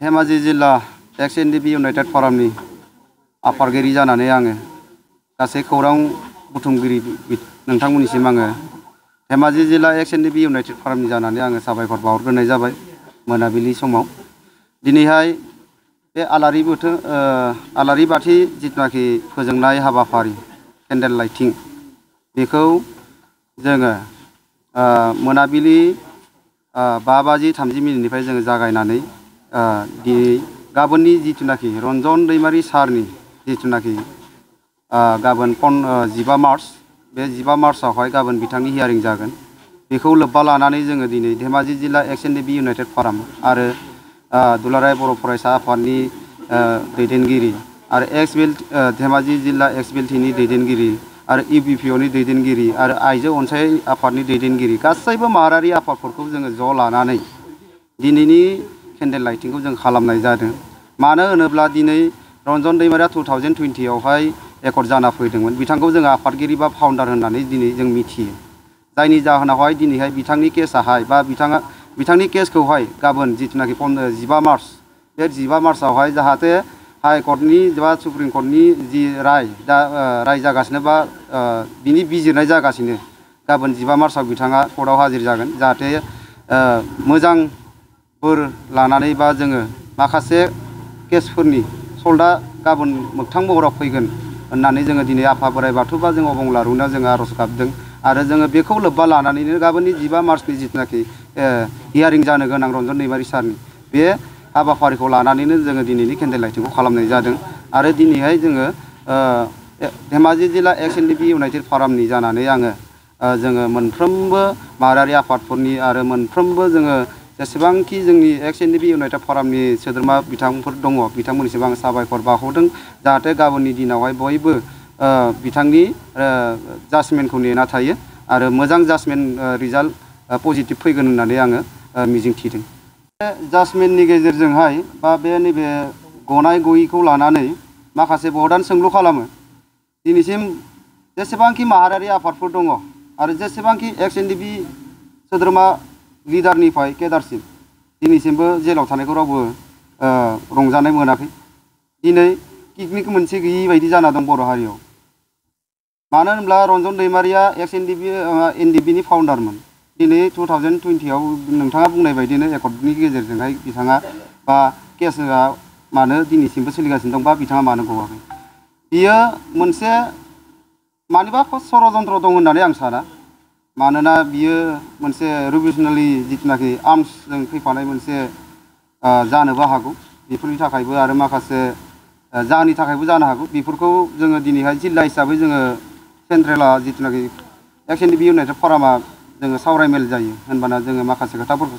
धेमाजि जिल्ला एक्स एनडिपि इउनाइटेड फरामनि आफादगिरि जानानै आङो गासै खौरां बुथुमगिरि नोंथांमोननिसिम आङो धेमाजि जिल्ला एक्स एनडिपि इउनाइटेड फरामनि जानानै आङो साबायखर बावहरग्रोनाय जाबाय मोनाबिलि समाव। दिनैहाय बे आलारि बाथि जिथुनाखि फोजोंनाय हाबाफारि केन्डेल लाइटिं बेखौ जोङो मोनाबिलि 5:30 जोङो जागायनानै गाबोननि जिथुनाखि रन्जन दैमारि सारनि जिथुनाखि गाबोन 15 मार्च बे 15 मार्चआवहाय गाबोन बिथांनि हियारिं जागोन। बेखौ लोब्बा लानानै जोङो दिनै धेमाजि जिल्ला एक्स एनडिपि इउनाइटेड फराम आरो दुलाराय बर' फरायसा आफादनि दैदेनगिरि आरो धेमाजि जिल्ला एक्स बिएलटिनि दैदेनगिरि आरो इउबिपिअनि दैदेनगिरि आरो आइजो अनसाय आफादनि दैदेनगिरि गासैबो माहारियारि आफादफोरखौ जोङो ज' लानानै दिनैनि केन्डेल लाइटिंखौ जों खालामनाय जादों। मानो होनोब्ला दिनै रन्जन दैमारिया 2020आवहाय एकर्ड जाना फैदोंमोन। बिथांखौ जोङो आफादगिरि बा फाउन्डार होननानै दिनै जों मिथियो। जायनि जाहोनावहाय दिनैहाय बिथांनि केसाहाय बा बिथांनि केसखौहाय गाबोन जिथुनाखि 15 मार्च बे 15 मार्चआवहाय जाहाथे हाइकर्टनि बा सुप्रिम कर्टनि जि राय जागासिनो बा बिनि बिजिरनाय जागासिनो गाबोन 15 मार्चआव बिथाङा कर्टआव हाजिर जागोन। जाहाथे मोजां बोर लानानै बा जोङो माखासे केसफोरनि सल्टआ गाबोन मोगथां महराव फैगोन होननानै जोङो दिनै आफा बोराइ बाथौ बा जों अबंलावरियाव जोङो आर'ज गाबदों आरो जोङो बेखौ लोब्बा लानानैनो गाबोननि 15 मार्चनि जिथुनाखि हियारिं जानो गोनां रन्जन दैमारि सारनि बे हाबाफारिखौ लानानैनो जोङो दिनैनि केन्डेल लाइटिंखौ खालामनाय जादों। आरो दिनैहाय जोङो धेमाजि जिल्ला एक्स एनडिपि इउनाइटेड फरामनि जानानै जोङो मोनफ्रोमबो माहारियारि आफादफोरनि आरो मोनफ्रोमबो जोङो जेसेबांखि जोंनि एक्स एनडिपि इउनाइटेड फरामनि सोद्रोमा बिथांफोर दङ बिथांमोननिसिम आं साबायखर बावहरदों। जाहाथे गाबोननि दिनावहाय बयबो बिथांनि जाजमेन्टखौ नेना थायो आरो मोजां जाजमेन्ट रिजाल्ट पजिटिभ फैगोन होननानै आङो मिजिंथिदों। बे जाजमेन्टनि गेजेरजोंहाय बा बे नैबे गनाय गयैखौ लानानै माखासे बहुदानो सोंलु खालामो। दिनैसिम जेसेबांखि माहारियारि आफादफोर दङ आरो जेसेबांखि एक्स एनडिपि सोद्रोमा लिडारनिफ्राय केडारसिम दिनैसिमबो जेलाव थानायखौ रावबो रंजानाय मोनाखै। दिनै किकनिक मोनसे गैयि बायदि जाना दं बर' हारियाव। मानो होनब्ला रन्जन दैमारिया एक्स एनडिपिनि फाउन्डारमोन। दिनै 2020आव नोंथाङा बुंनाय बायदिनो एकर्डनि गेजेरजोंहाय बिथाङा बा केसआ मानो दिनैसिमबो सोलिगासिनो दं बा बिथाङा मानो गवाखै। बियो मोनसे मानिबा षड़यन्त्र दं होननानै आं साना। मानोना बियो मोनसे रिभलिउसनारि जिथुनाखि आर्म्सजों फैफानाय मोनसे जानोबो हागौ। बेफोरनि थाखायबो आरो माखासे जाहोननि थाखायबो जानो हागौ। बेफोरखौ जोङो दिनैहाय जिल्ला हिसाबै जोङो सेन्ट्रेला जिथुनाखि एक्स एनडिपि इउनाइटेड फरामा जोङो सावरायमेल जायो होनबाना जोङो माखासे खोथाफोरखौ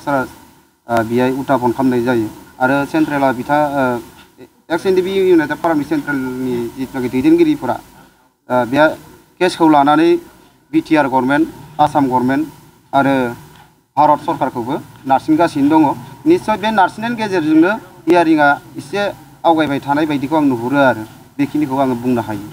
बेहाय उथाफन खालामनाय जायो। आरो सेन्ट्रेला एक्स एनडिपि इउनाइटेड फरामनि सेन्ट्रेलनि जिथुनाखि दैदेनगिरिफोरा बे केसखौ लानानै बिटिआर गभर्नमेन्ट आसाम गभर्नमेन्ट आरो भारत सरकारखौबो नारसिनगासिनो दङ। निस्सय बे नारसिननायनि गेजेरजोंनो हियारिंआ एसे आवगायबाय थानाय बायदिखौ आं नुहुरो आरो बेखिनिखौ आङो बुंनो हायो।